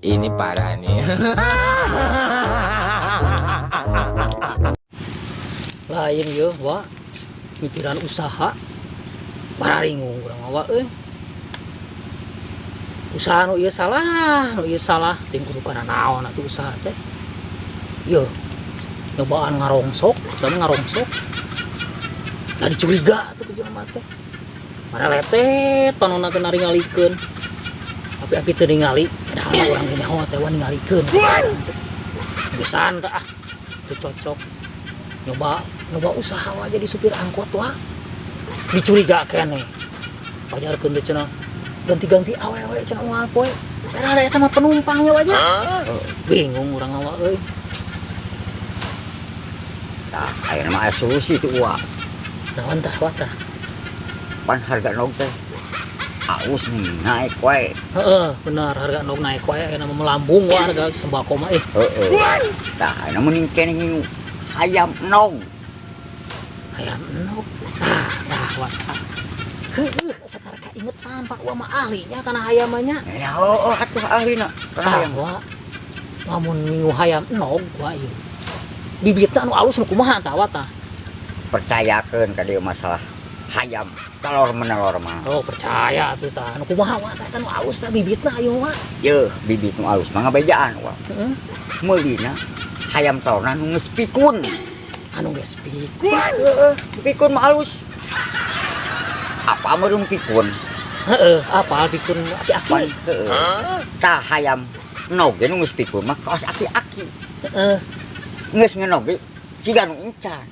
Ini parah nih. Lain ye wa mikiran usaha bararingung urang mah wa euy. Usaha nu ieu salah, nu ieu salah, ting kudu kana naon atuh usaha teh. Yeuh, nyobaan ngarongsok, dan ngarongsok. Da dicuriga atuh ku jelema teh. Maraletet panonna teh naringalikeun. Api-api teu ningali, padahal mah urang ge nyaho teh wa ningalikeun. Geusan teh ah, teu cocok. Nyoba nyoba usaha wa jadi supir angkot wa. Dicuriga keneh. Pajarkeun teh cenah ganti-ganti awewe cenah unggal poe. Padahal eta mah penumpangnya wae. Bingung urang mah euy. Tah, ayeuna mah aya solusi tuh uang. Naon tah wa tah? Pan harga nog teh alus nih naik wae. Heeh, benar harga nog naik wae ayeuna mah melambung wa harga sembako mah eh. Heeh. Tah, ayeuna mending keneh ngingu hayam nog. Hayam nog. Tah, tah wa tah. Heueuh, sekarang kaingetan Pak Wa mah ahlinya kana hayam mah nya. Ya heueuh atuh ahlina. Kana Tah hayam. wa. Lamun ngingu hayam nog wa ieu. Bibitna anu alus nu kumaha tah wa tah? Percayakeun ka dieu masalah hayam telur menelor mah. Oh, percaya atuh tah. Nu kumaha wa tah eta nu alus tah bibitna ayo wa. Yeuh, bibit nu alus mah ngabejaan wa. Heeh. Meulina hayam telurna nu geus pikun. Anu geus pikun. Heeh, pikun mah alus. Apa meureun pikun? Heeh, apa pikun aki-aki? Pan heeh. Tah hayam nog ge nu geus pikun mah kaos aki-aki. Heeh. Geus ngenog ge siga nu encan.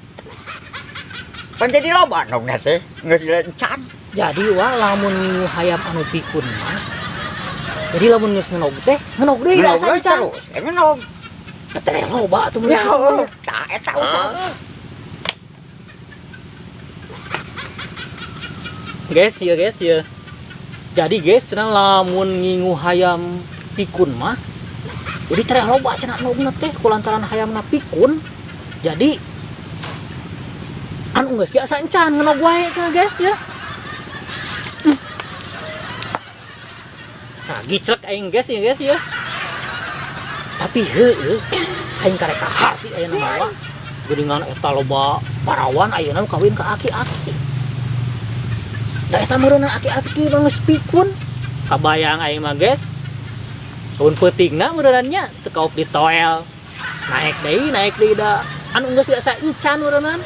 Pan jadi loba nogna teh, geus encan. Jadi wa lamun ngingu hayam anu pikun mah. Jadi lamun geus ngenog teh, ngenog deui Ngenog asa we encan. Terus, eh ngenog. Teh loba atuh Ya meureun. heueuh, tah eta usaha. Guys, ya guys ya. Jadi guys, cenah lamun ngingu hayam pikun mah jadi tereh loba cenah nogna teh kulantaran hayamna pikun. Jadi anu geus ge asa encan ngenog wae cenah guys ya. Sagicrek aing guys ya guys ya. Tapi heueuh aing karek kaharti ayeuna mah wa. Geuningan eta loba parawan ayeuna kawin ka aki-aki. Da eta meureunna aki-aki mah geus pikun. Kabayang aing mah guys. Mun peutingna meureunna nya teu kaop ditoel. Naik deui da anu geus asa encan meureunnan.